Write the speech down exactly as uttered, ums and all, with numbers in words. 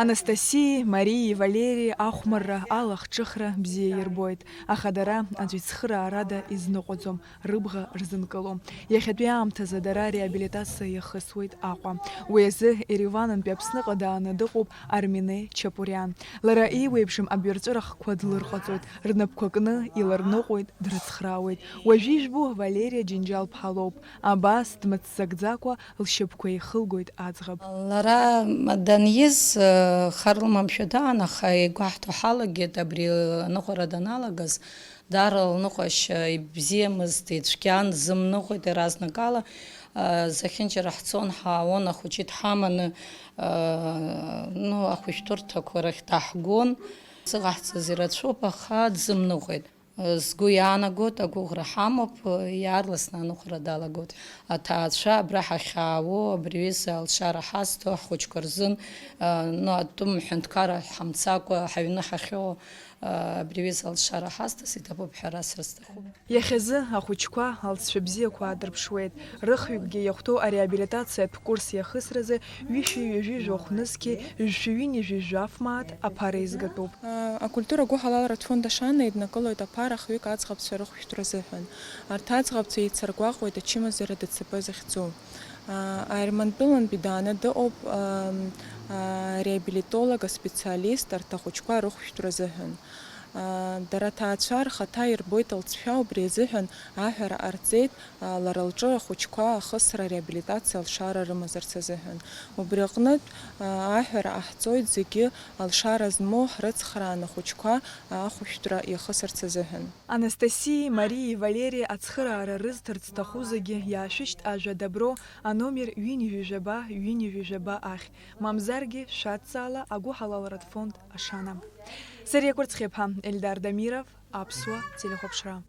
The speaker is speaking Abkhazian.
Анастасиеи Мариеи Валерии ахәмарра, алахҿыхра бзиа ирбоит, аха дара аӡә ицхыраарада изныҟәаӡом, рыбӷа рзынкылом. Иахьатәи аамҭазы дара реабилитациа иахысуеит Аҟәа. Уи азы Ереванынтәи Аԥсныҟа дааны дыҟоуп Армине Чапуриан. Лара иеиуеиԥшым абҩарҵәыра хкқәа длырҟаҵоит, рнапқәа кны иларныҟәоит, дрыцхраауеит. Уажәы ижәбо Валериа Џьынџьал-ԥҳа лоуп. Абас дмыццакӡакәа лшьапқәа еихылгоит аӡӷаб. Лара даниз, хар лымамшәа даан, аха игәаҳҭо ҳалагеит, абри аныҟәара даналагаз, даара лныҟәашьа ибзиамызт, ицәгьан, дзымныҟәеит иаразнакала. Зехьынџьара ҳцон, ҳаауон, ахәыҷы дҳаманы, ну, ахәышәтәырҭақәа рахь даҳгон. Зыҟаҳҵаз ирацәоуп, аха дзымныҟәеит. Сгәы иаанагоит, агәыӷра ҳамоуп, иаарласны аныҟәара далагоит. Аҭаацәа абра ҳахьаауо, абри аҩыза алшара ҳазҭо, ҳхәыҷқәа рзын, ну, атәым ҳәынҭқарра ҳамцакәа, ҳаҩны ҳахьоу, абри аҩыза алшара ҳазҭаз иҭабуп ҳәа расҳәар сҭахуп. Иахьазы ахәыҷқәа алҵшәа бзиақәа аадырԥшуеит. Рыхҩыкгьы иахәҭоу ареабилитациатә курс иахысразы ҩышәи ҩажәи жәохә нызқьи жәшәи ҩынҩажәи жәаф мааҭ аԥара еизгатәуп. Акультура гәыҳалалратә фонд Ашана иднакылоит аԥара хҩык аӡӷабцәа рыхәшәтәра азыҳәан. Арҭ аӡӷабцәа еицыргәаҟуеит ачымазара ДЦП захьӡу. Аермантәылантәи дааны дыҟоуп, а, а, реабилитолог, аспециалист арҭ ахәыҷқәа рыхәшәтәра азыҳәан. А, дара аҭаацәа рхаҭа ирбоит алҵшәа, убри азыҳәан аҳәара ҟарҵеит, а, лара лҿы ахәыҷқәа ахысра, реабилитациа алшара рымазарц азыҳәан. Убри аҟнытә, а, аҳәара ҟаҳҵоит зегьы алшара змоу ҳрыцхрааны ахәыҷқәа ахәышәтәра иахысырц азыҳәан. Анастасиеи Мариеи Валери ацхыраара рызҭарц зҭаху зегьы иаашәышьҭ ажәа «Добро» аномер ҩынҩажәи жәаба, ҩынҩажәи жәаба ахь, мамзаргьы шәадҵаала агәыҳалалратә фонд Ашана. Сариа Кәырцхиаԥҳа, Ельдар Дамиров, Аԥсуа телехәаԥшра.